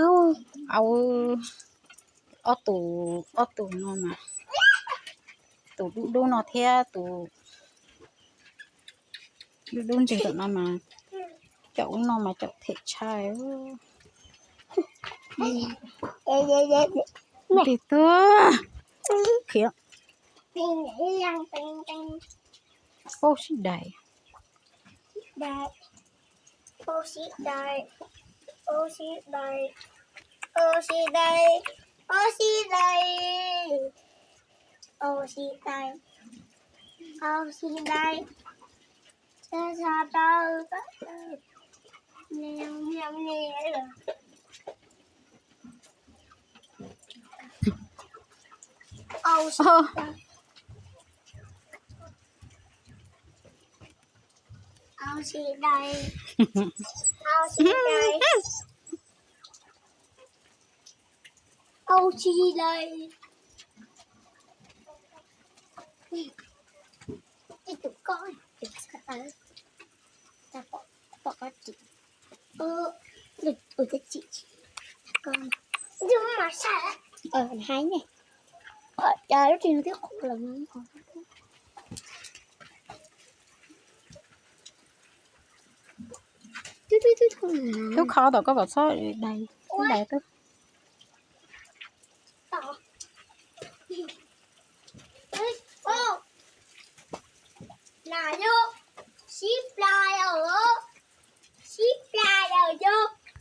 Au, ob tus, ob tus no mas, tus dub dub no thiab tus dub dub ntseg tom no mas, caum ub no mas caum them tshaj. Tig tuaj khiav. Ub sib dais. Ub sib dais, ub sib dais, ub sib dais, ub sib dais, ub sib dais, ub sib dais. Ub sib dais, ub sib dais, ub sib dais. Tus ko, tus ko, pom, pom ko tsis, tus ko tsis, ko, tus mas sai, hais ne, cas lub tsis no twb qhuav los. Twb kho tom koj kom txhob dais, dais twb.